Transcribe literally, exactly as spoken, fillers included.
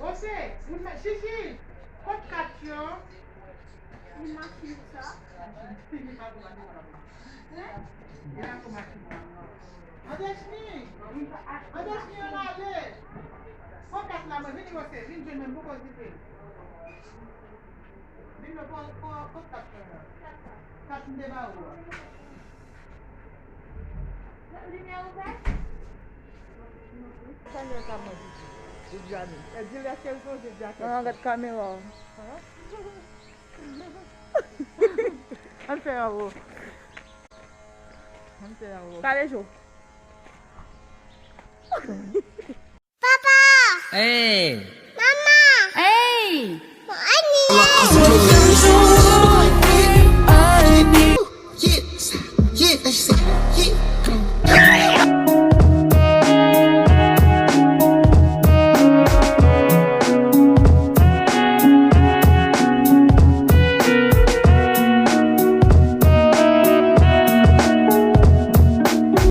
Ose, moun nan, Chichi, kot kat yo? Li mache sa. Li pa pou mache sa. Hein? Li pa pou mache sa. Andesmi! Andesmi, ann ale! Pran kat la, mwen vini, Ose, vin jwenn mwen, m poko kite. Vin, mwen pran, pran, pran kat la. Kat m te ba ou a. Limyè ouvè? Chanèl sa mwen di. Di Djani. E di lè ke l sonje di a kèk. Nan gad kamera w. Ann fè anwo. Ann fè anwo. Pale, Jo. Papa! Hey! Mama! Hey! Mwen anniye!